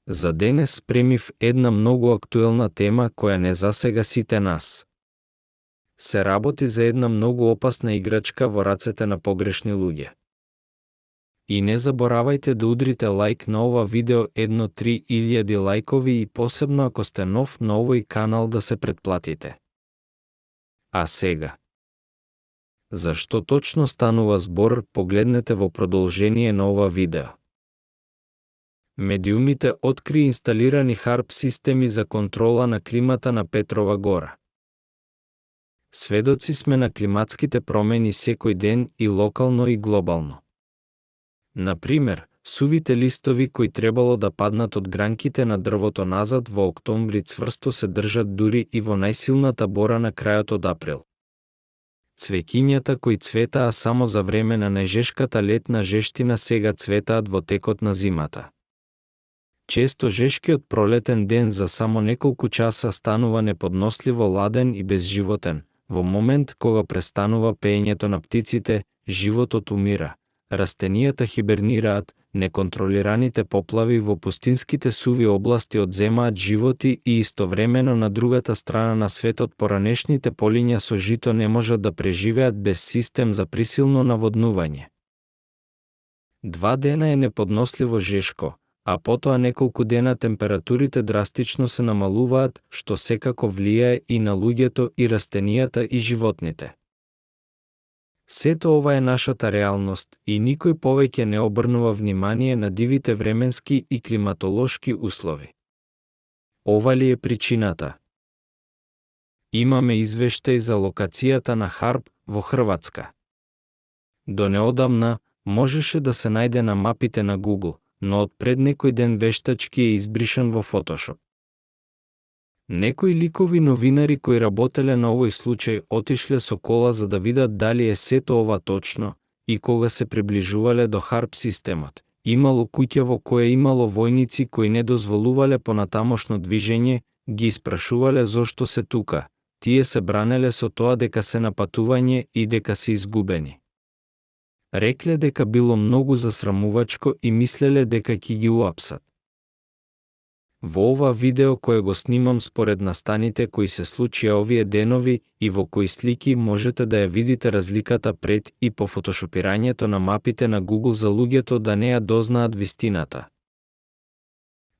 За денес спремив една многу актуелна тема која не засега сите нас. Се работи за една многу опасна играчка во рацете на погрешни луѓе. И не заборавајте да удрите лайк на ова видео 1-3.000 лайкови и посебно ако сте нов на овој канал да се претплатите. А сега, зашто точно станува збор, погледнете во продолжение на ова видео. Медиумите откри инсталирани HAARP системи за контрола на климата на Петрова гора. Сведоци сме на климатските промени секој ден и локално и глобално. Например, сувите листови кои требало да паднат од гранките на дрвото назад во октомври цврсто се држат дури и во најсилната бора на крајот од април. Цвеќињата кои цветаа само за време на најжешката летна жештина сега цветаат во текот на зимата. Често жешкиот пролетен ден за само неколку часа станува неподносливо ладен и безживотен. Во момент кога престанува пеењето на птиците, животот умира, растенијата хибернираат, неконтролираните поплави во пустинските суви области одземаат животи и истовремено на другата страна на светот поранешните полиња со жито не можат да преживеат без систем за присилно наводнување. 2 дена е неподносливо жешко, а потоа неколку дена температурите драстично се намалуваат, што секако влијае и на луѓето и растенијата и животните. Сето ова е нашата реалност и никој повеќе не обрнува внимание на дивите временски и климатолошки услови. Ова ли е причината? Имаме извештај за локацијата на HAARP во Хрватска. До неодамна можеше да се најде на мапите на Google, но од пред некој ден вештачки е избришан во Photoshop. Некои ликови новинари кои работеле на овој случај отишле со кола за да видат дали е сето ова точно и кога се приближувале до HAARP системот, имало куќа во која имало војници кои не дозволувале понатамошно движење, ги испрашувале зошто се тука, тие се бранеле со тоа дека се на патување и дека се изгубени. Рекле дека било многу засрамувачко и мислеле дека ќе ги уапсат. Во ова видео кое го снимам според настаните кои се случија овие денови и во кои слики можете да ја видите разликата пред и по фотошопирањето на мапите на Google за луѓето да не ја дознаат вистината.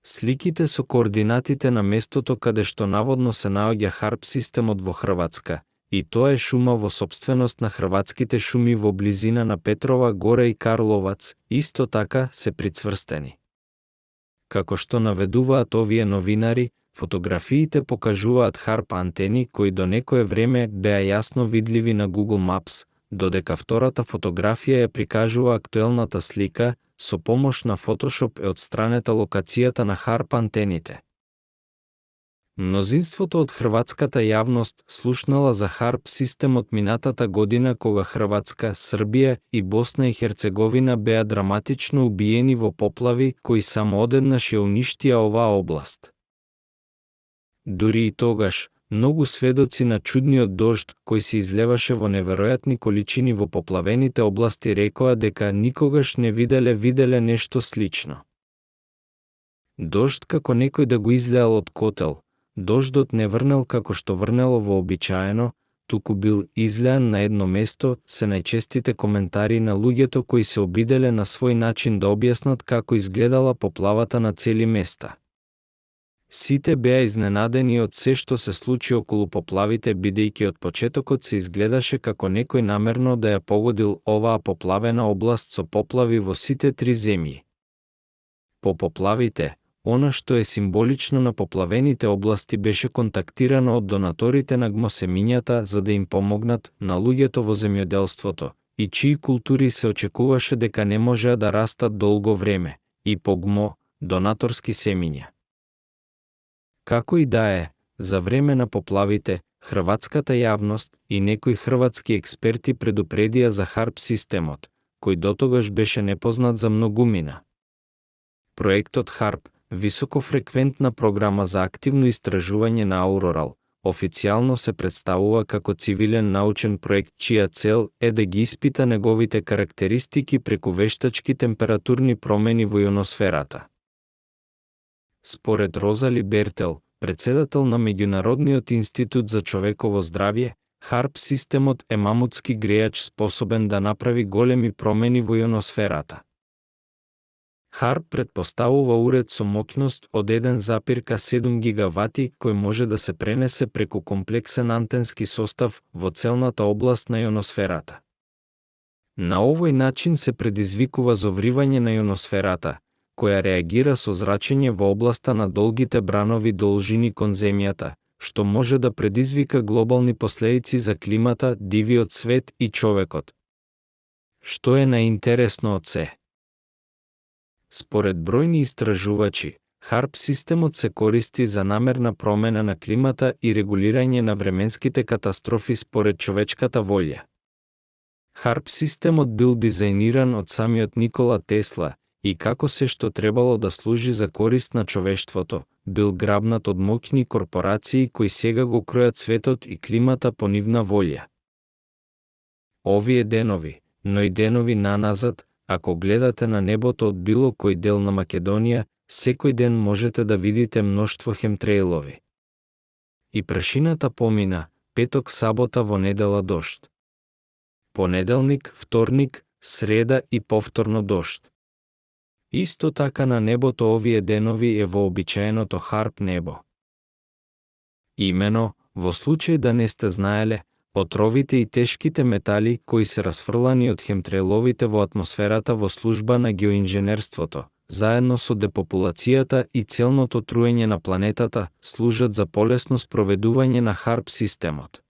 Сликите со координатите на местото каде што наводно се наоѓа HAARP системот во Хрватска, и тоа е шума во сопственост на Хрватските шуми во близина на Петрова гора и Карловац, исто така се прицврстени. Како што наведуваат овие новинари, фотографиите покажуваат HAARP антени кои до некое време беа јасно видливи на Google Maps, додека втората фотографија ја прикажува актуелната слика, со помош на Photoshop е отстранета локацијата на HAARP антените. Мнозинството од хрватската јавност слушнала за HAARP системот минатата година кога Хрватска, Србија и Босна и Херцеговина беа драматично убиени во поплави кои само одеднаш ја уништија оваа област. Дури и тогаш, многу сведоци на чудниот дожд кој се излеваше во неверојатни количини во поплавените области рекоа дека никогаш не виделе нешто слично. Дожд како некој да го излеал од котел, дождот не врнел како што врнело вообичаено, туку бил излеан на едно место, се најчестите коментари на луѓето кои се обиделе на свој начин да објаснат како изгледала поплавата на цели места. Сите беа изненадени од се што се случи околу поплавите, бидејќи од почетокот се изгледаше како некој намерно да ја погодил оваа поплавена област со поплави во сите 3 земји. По поплавите, она што е символично на поплавените области беше контактирано од донаторите на гмосемињата за да им помогнат на луѓето во земјоделството, и чии култури се очекуваше дека не можеа да растат долго време, и по гмо, донаторски семиња. Како и да е, за време на поплавите, хрватската јавност и некои хрватски експерти предупредија за HAARP системот, кој дотогаш беше непознат за многумина. Проектот HAARP, високофреквентна програма за активно истражување на Аурорал, официјално се представува како цивилен научен проект чија цел е да ги испита неговите карактеристики преку вештачки температурни промени во ионосферата. Според Розали Бертел, председател на Меѓународниот институт за човеково здравје, HAARP системот е мамутски грејач способен да направи големи промени во ионосферата. HAARP претпоставува уред со моќност од 1,7 гигавати кој може да се пренесе преку комплексен антенски состав во целната област на ионосферата. На овој начин се предизвикува зовривање на ионосферата, која реагира со зрачење во областа на долгите бранови должини кон земјата, што може да предизвика глобални последици за климата, дивиот свет и човекот. Што е најинтересно од се? Според бројни истражувачи, HAARP системот се користи за намерна промена на климата и регулирање на временските катастрофи според човечката волја. HAARP системот бил дизајниран од самиот Никола Тесла и како се што требало да служи за корист на човештвото, бил грабнат од моќни корпорации кои сега го кројат светот и климата по нивна волја. Овие денови, но и денови наназад, ако гледате на небото од било кој дел на Македонија, секој ден можете да видите мноштво хемтреилови. И прашината помина, петок, сабота, во недела дожд. Понеделник, вторник, среда и повторно дожд. Исто така на небото овие денови е вообичаеното HAARP небо. Имено, во случај да не сте знаеле, отровите и тешките метали кои се расфрлани од хемтреиловите во атмосферата во служба на геоинженерството, заедно со депопулацијата и целното труење на планетата, служат за полесно спроведување на HAARP системот.